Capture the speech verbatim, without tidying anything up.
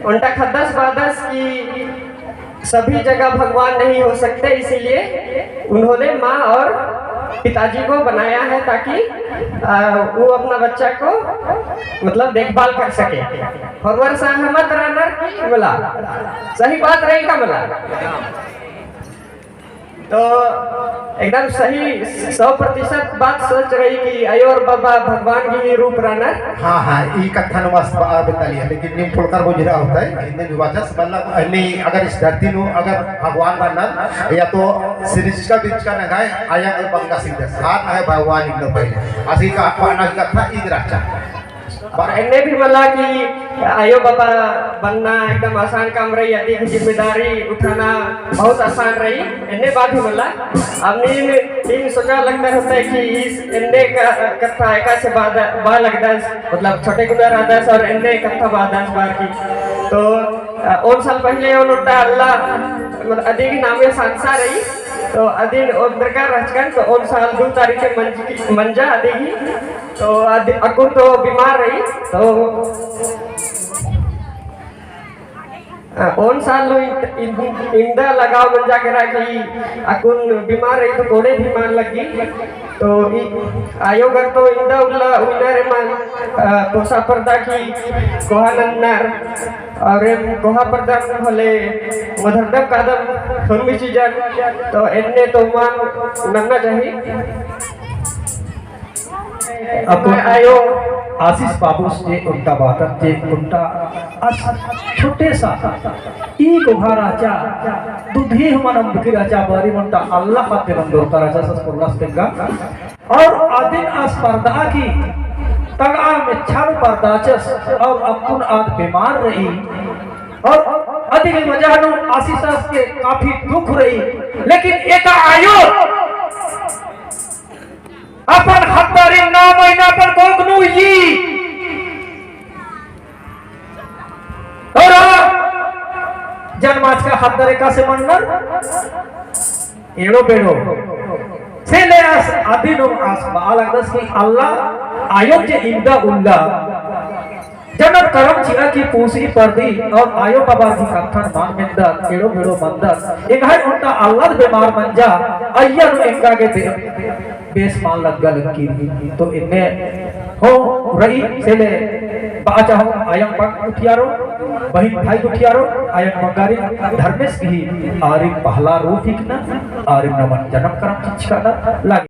ओन्टा ख़द्दस बअदस कि सभी जगह भगवान नहीं हो सकते, इसीलिए उन्होंने माँ और पिताजी को बनाया है, ताकि, आ, वो अपना बच्चा को, मतलब, देखभाल कर सके। होरमर सहमत रअनर कि मला? सही बात रई का मला? तो एकदम सही, सौ प्रतिशत बात सच रई कि अयो और बाबा भगवान गही रूप रअनर। हाँ, हाँ, ई कत्थन मस्त बआ बेद्दालिया, लेकिन नीम पोल्लकर बुझरा होता है, हिन्दी में बाचस, मतलब, अन्ने अगर इस धरती नू अगर भगवान रअनर, या तो सृजका बिजका नंग्है, आया अगर बंगा सिंह दस, हाथ है भगवान एकदम पहले। असी का, कत्था ईद रहचा। और एन्ने भी मला कि अयो बाबा बनना एकदम आसान काम रई, अदी गही जिम्मेदारी उठाना बहुत आसान रई, एन्ने बात भी मला। अब नीन, नीन सोचा लगदर होता है कि इस एन्ने का, कत्था एकासे बआ लगदस, मतलब छोटे गुना रअदस और एन्ने कत्था बअदस बार की। तो, अ, ओन साल पहले ओन ओन्टा अल्ला, मतलब अदी गही नामे सांसा रई, तो अदिन ओन्दरका रहचकन, तो ओन साल दू तारीख के मंज-, मंजा अदी गही तो अद-, अक्कुन तो बीमार रई, तो, अ, ओन साल नू इन-, इन-, इन्दा लगाव मंजा केरा कि अक्कुन बीमार रई तो कोड़े भी मल लग्गी। तो ई आयो गर तो इन्दा उल्ला उइनर एमन, अ, कोहा परदा की कोहा नन्नर, और एम कोहा परदा होले मधरदम कादम हुरमी चीजन, तो एन्ने तो मान नन्ना चाही। अक्कुन आयो आशीष बाबूस जे ओन्टा बातत जे ओन्टा अस छोटे सा ई कोहा रहचा, दुधी हूँ मल अम्बकी रहचा, बारी ओन्टा अल्ला ख़द्द नन्दोर का रहचा सस पोल्लस तेंगा। और अदिन आस परदा की तगड़ा मेच्छा नू परदाचस और अक्कुन आद बीमार रई और अदी गही वजह नू आशीष आस के काफी दुख रई, लेकिन एका आयो अपन ख़द्दारिन नौ महीना अपन कोख नू उइय्यी। और जन्माचका ख़द्दर एकासे मन्नर एड़ो बेड़ो। से ले आस अदिन आस बआ लगदस कि अल्ला आयो जे इन्दा उल्ला जनम करम चिआ की पूसी परदी और आयो बाबा की कत्थन मल मेन्दत, एड़ो बेड़ो मन्दत। एंग्है ओन्टा अल्लाद बेमार मंजा, अइय्या नू एंगा गे बे-, बेस मल लग्गा लग्गी। तो एन्ने हूँ रई, से ले बआ चाहूँ अयंग बंग गुट्ठियारो, बहिन भाई गुट्ठियारो, अयंग बंगारिन धर्मेस गही आरिन पहला रूप हिकना, आरिन नमन जनम करम चिच्चकना लग